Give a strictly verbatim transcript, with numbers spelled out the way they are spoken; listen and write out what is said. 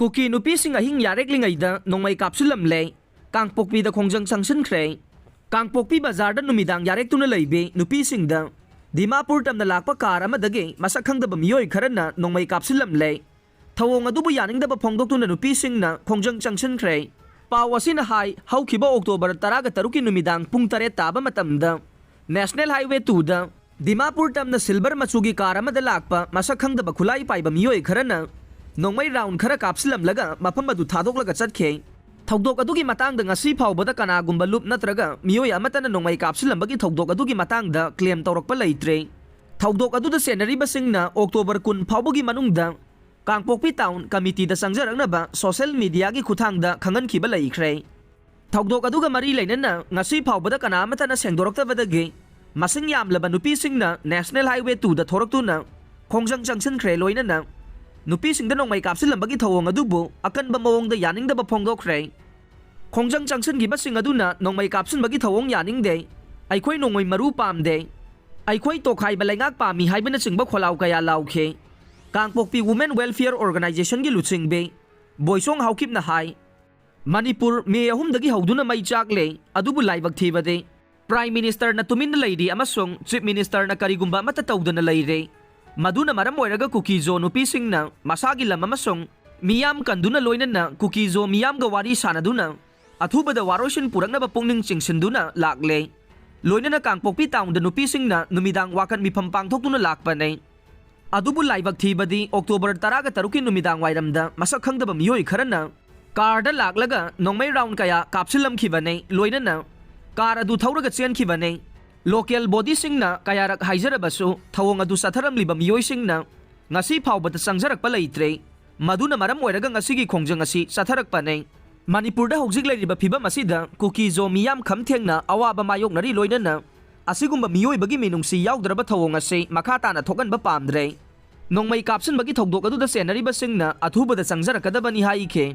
ꯀꯨꯀꯤ ꯅꯨꯄꯤꯁꯤꯡ ꯑꯍꯤꯡ ꯌꯥꯔꯦꯛꯂꯤꯉꯩꯗ ꯅꯣꯡꯃꯩ ꯀꯥꯞꯁꯤꯜꯂꯝꯂꯦ꯫ ꯀꯥꯡꯄꯣꯛꯄꯤꯗ ꯈꯣꯡꯖꯪ ꯆꯪꯁꯤꯟꯈ꯭ꯔꯦ꯫ ꯀꯥꯡꯄꯣꯛꯄꯤ ꯕꯖꯥꯔꯗ ꯅꯨꯃꯤꯗꯥꯡ ꯌꯥꯔꯦꯛꯇꯨꯅ ꯂꯩꯕꯤ ꯅꯨꯄꯤꯁꯤꯡꯗ ꯗꯤꯃꯥꯄꯨꯔ ꯇꯝꯅ ꯂꯥꯛꯄ ꯀꯥꯔ ꯑꯃꯗꯒꯤ ꯃꯁꯛ ꯈꯪꯗꯕ ꯃꯤꯑꯣꯏ ꯈꯔꯅ ꯅꯣꯡꯃꯩ ꯀꯥꯞꯁꯤꯜꯂꯝꯂꯦ꯫ ꯊꯧꯑꯣꯡ ꯑꯗꯨꯕꯨ ꯌꯥꯅꯤꯡꯗꯕ ꯐꯣꯡꯗꯣꯛꯇꯨꯅ ꯅꯨꯄꯤꯁꯤꯡꯅ ꯈꯣꯡꯖꯪ ꯆꯪꯁꯤꯟꯈ꯭ꯔꯦ꯫ ꯄꯥꯎ ꯑꯁꯤꯅ ꯍꯥꯏ, ꯍꯧꯈꯤꯕ ꯑꯣꯛꯇꯣꯕꯔ ꯇꯔꯥꯒ ꯇꯔꯨꯛꯀꯤ ꯅꯨꯃꯤꯗꯥꯡ ꯄꯨꯡ ꯇꯔꯦꯠ ꯇꯥꯕ ꯃꯇꯝꯗ ꯅꯦꯁꯅꯦꯜ ꯍꯥꯏꯋꯦ ꯇꯨꯗ ꯗꯤꯃꯥꯄꯨꯔ ꯇꯝꯅ ꯁꯤꯜꯚꯔ ꯃꯆꯨꯒꯤ ꯀꯥꯔ ꯑꯃꯗ ꯂꯥꯛꯄ ꯃꯁꯛ ꯈꯪꯗꯕ ꯈꯨꯠꯂꯥꯏ ꯄꯥꯏꯕ ꯃꯤꯑꯣꯏ ꯈꯔꯅ ꯅꯣꯡꯃꯩ ꯔꯥꯎꯟ ꯈꯔ ꯀꯥꯞꯁꯤꯜꯂꯝꯂꯒ ꯃꯐꯝ ꯑꯗꯨ ꯊꯥꯗꯣꯛꯂꯒ ꯆꯠꯈꯤ꯫ ꯊꯧꯗꯣꯛ ꯑꯗꯨꯒꯤ ꯃꯇꯥꯡꯗ ꯉꯁꯤ ꯐꯥꯎꯕꯗ ꯀꯅꯥꯒꯨꯝꯕ ꯂꯨꯞ ꯅꯠꯇ꯭ꯔꯒ ꯃꯤꯑꯣꯏ ꯑꯃꯠꯇꯅ ꯅꯣꯡꯃꯩ ꯀꯥꯞꯁꯤꯜꯂꯝꯕꯒꯤ ꯊꯧꯗꯣꯛ ꯑꯗꯨꯒꯤ ꯃꯇꯥꯡꯗ ꯀ꯭ꯂꯦꯝ ꯇꯧꯔꯛꯄ ꯂꯩꯇ꯭ꯔꯦ꯫ ꯊꯧꯗꯣꯛ ꯑꯗꯨꯗ ꯆꯦꯟꯅꯔꯤꯕꯁꯤꯡꯅ ꯑꯣꯛꯇꯣꯕꯔ ꯀꯨꯟ ꯐꯥꯎꯕꯒꯤ ꯃꯅꯨꯡꯗ ꯀꯥꯡꯄꯣꯛꯄꯤ ꯇꯥꯎꯟ ꯀꯃꯤꯇꯤꯗ ꯆꯪꯖꯔꯛꯅꯕ ꯁꯣꯁꯦꯜ ꯃꯤꯗꯤꯌꯥꯒꯤ ꯈꯨꯠꯊꯥꯡꯗ ꯈꯪꯍꯟꯈꯤꯕ ꯂꯩꯈ꯭ꯔꯦ꯫ ꯊꯧꯗꯣꯛ ꯑꯗꯨꯒ ꯃꯔꯤ ꯂꯩꯅꯅ ꯉꯁꯤ ꯐꯥꯎꯕꯗ ꯀꯅꯥ ꯑꯃꯠꯇꯅ ꯁꯦꯡꯗꯣꯔꯛꯇꯕꯗꯒꯤ ꯃꯁꯤꯡ ꯌꯥꯝꯂꯕ ꯅꯨꯄꯤꯁꯤꯡꯅ ꯅꯦꯁꯅꯦꯜ ꯍꯥꯏꯋꯦ ꯇꯨꯗ ꯊꯣꯔꯛꯇꯨꯅ ꯈꯣꯡꯖꯪ ꯆꯪꯁꯤꯟꯈ꯭ꯔꯦ꯫ ꯂꯣꯏꯅꯅ ꯅꯨꯄꯤꯁꯤꯡꯗ ꯅꯣꯡꯃꯩ ꯀꯥꯞꯁꯤꯜꯂꯝꯕꯒꯤ ꯊꯧꯑꯣꯡ ꯑꯗꯨꯕꯨ ꯑꯀꯟꯕ ꯃꯑꯣꯡꯗ ꯌꯥꯅꯤꯡꯗꯕ ꯐꯣꯡꯗꯣꯛꯈ꯭ꯔꯦ꯫ ꯈꯣꯡꯖꯪ ꯆꯪꯁꯤꯟꯈꯤꯕꯁꯤꯡ ꯑꯗꯨꯅ ꯅꯣꯡꯃꯩ ꯀꯥꯞꯁꯤꯟꯕꯒꯤ ꯊꯧꯑꯣꯡ ꯌꯥꯅꯤꯡꯗꯦ, ꯑꯩꯈꯣꯏ ꯅꯣꯡꯃꯩ ꯃꯔꯨ ꯄꯥꯝꯗꯦ, ꯑꯩꯈꯣꯏ ꯇꯣꯈꯥꯏꯕ ꯂꯩꯉꯥꯛ ꯄꯥꯝꯃꯤ ꯍꯥꯏꯕꯅꯆꯤꯡꯕ ꯈꯣꯜꯂꯥꯎ ꯀꯌꯥ ꯂꯥꯎꯈꯤ꯫ ꯀꯥꯡꯄꯣꯛꯄꯤ ꯋꯨꯃꯦꯟ ꯋꯦꯜꯐꯤꯌꯔ ꯑꯣꯔꯒꯅꯥꯏꯖꯦꯁꯟꯒꯤ ꯂꯨꯆꯤꯡꯕꯤ ꯕꯣꯏꯁꯣꯡ ꯍꯥꯎꯀꯤꯞꯅ ꯍꯥꯏ, ꯃꯅꯤꯄꯨꯔ ꯃꯦ ꯑꯍꯨꯝꯗꯒꯤ ꯍꯧꯗꯨꯅ ꯃꯩ ꯆꯥꯛꯂꯦ, ꯑꯗꯨꯕꯨ ꯂꯥꯏꯕꯛ ꯊꯤꯕꯗꯤ ꯄ꯭ꯔꯥꯏꯝ ꯃꯤꯅꯤꯁꯇꯔꯅ ꯇꯨꯃꯤꯟꯅ ꯂꯩꯔꯤ ꯑꯃꯁꯨꯡ ꯆꯤꯐ ꯃꯤꯅꯤꯁꯇꯔꯅ ꯀꯔꯤꯒꯨꯝꯕ ꯑꯃꯠꯇ ꯇꯧꯗꯅ ꯂꯩꯔꯦ꯫ ꯃꯗꯨꯅ ꯃꯔꯝ ꯑꯣꯏꯔꯒ ꯀꯨꯀꯤꯖꯣ ꯅꯨꯄꯤꯁꯤꯡꯅ ꯃꯁꯥꯒꯤ ꯂꯝ ꯑꯃꯁꯨꯡ ꯃꯤꯌꯥꯝ ꯀꯟꯗꯨꯅ ꯂꯣꯏꯅꯅ ꯀꯨꯀꯤꯖꯣ ꯃꯤꯌꯥꯝꯒ ꯋꯥꯔꯤ ꯁꯥꯅꯗꯨꯅ ꯑꯊꯨꯕꯗ ꯋꯥꯔꯣꯏꯁꯤꯟ ꯄꯨꯔꯛꯅꯕ ꯄꯨꯛꯅꯤꯡ ꯆꯤꯡꯁꯤꯟꯗꯨꯅ ꯂꯥꯛꯂꯦ꯫ ꯂꯣꯏꯅꯅ ꯀꯥꯡꯄꯣꯛꯄꯤ ꯇꯥꯎꯟꯗ ꯅꯨꯄꯤꯁꯤꯡꯅ ꯅꯨꯃꯤꯗꯥꯡ ꯋꯥꯀꯠ ꯃꯤꯐꯝ ꯄꯥꯡꯊꯣꯛꯇꯨꯅ ꯂꯥꯛꯄꯅꯦ꯫ ꯑꯗꯨꯕꯨ ꯂꯥꯏꯕꯛ ꯊꯤꯕꯗꯤ ꯑꯣꯛꯇꯣꯕꯔ ꯇꯔꯥꯒ ꯇꯔꯨꯛꯀꯤ ꯅꯨꯃꯤꯗꯥꯡ ꯋꯥꯏꯔꯝꯗ ꯃꯁꯛ ꯈꯪꯗꯕ ꯃꯤꯑꯣꯏ ꯈꯔꯅ ꯀꯥꯔꯗ ꯂꯥꯛꯂꯒ ꯅꯣꯡꯃꯩ ꯔꯥꯎꯟ ꯀꯌꯥ ꯀꯥꯞꯁꯤꯜꯂꯝꯈꯤꯕꯅꯦ꯫ ꯂꯣꯏꯅꯅ ꯀꯥꯔ ꯑꯗꯨ ꯊꯧꯔꯒ ꯆꯦꯟꯈꯤꯕꯅꯦ꯫ ꯂꯣꯀꯦꯜ ꯕꯣꯗꯤꯁꯤꯡꯅ ꯀꯌꯥꯔꯛ ꯍꯥꯏꯖꯔꯕꯁꯨ ꯊꯧꯑꯣꯡ ꯑꯗꯨ ꯆꯠꯊꯔꯝꯂꯤꯕ ꯃꯤꯑꯣꯏꯁꯤꯡꯅ ꯉꯁꯤ ꯐꯥꯎꯕꯗ ꯆꯪꯖꯔꯛꯄ ꯂꯩꯇ꯭ꯔꯦ꯫ ꯃꯗꯨꯅ ꯃꯔꯝ ꯑꯣꯏꯔꯒ ꯉꯁꯤꯒꯤ ꯈꯣꯡꯖꯪ ꯑꯁꯤ ꯆꯠꯊꯔꯛꯄꯅꯦ꯫ ꯃꯅꯤꯄꯨꯔꯗ ꯍꯧꯖꯤꯛ ꯂꯩꯔꯤꯕ ꯐꯤꯕꯝ ꯑꯁꯤꯗ ꯀꯨꯀꯤꯖꯣ ꯃꯤꯌꯥꯝ ꯈꯝ ꯊꯦꯡꯅ ꯑꯋꯥꯕ ꯃꯥꯌꯣꯛꯅꯔꯤ꯫ ꯂꯣꯏꯅꯅ ꯑꯁꯤꯒꯨꯝꯕ ꯃꯤꯑꯣꯏꯕꯒꯤ ꯃꯤꯅꯨꯡꯁꯤ ꯌꯥꯎꯗ꯭ꯔꯕ ꯊꯧꯑꯣꯡ ꯑꯁꯤ ꯃꯈꯥ ꯇꯥꯅ ꯊꯣꯛꯍꯟꯕ ꯄꯥꯝꯗ꯭ꯔꯦ꯫ ꯅꯣꯡꯃꯩ ꯀꯥꯞꯁꯤꯟꯕꯒꯤ ꯊꯧꯗꯣꯛ ꯑꯗꯨꯗ ꯆꯦꯟꯅꯔꯤꯕꯁꯤꯡꯅ ꯑꯊꯨꯕꯗ ꯆꯪꯖꯔꯛꯀꯗꯕꯅꯤ ꯍꯥꯏꯈꯤ꯫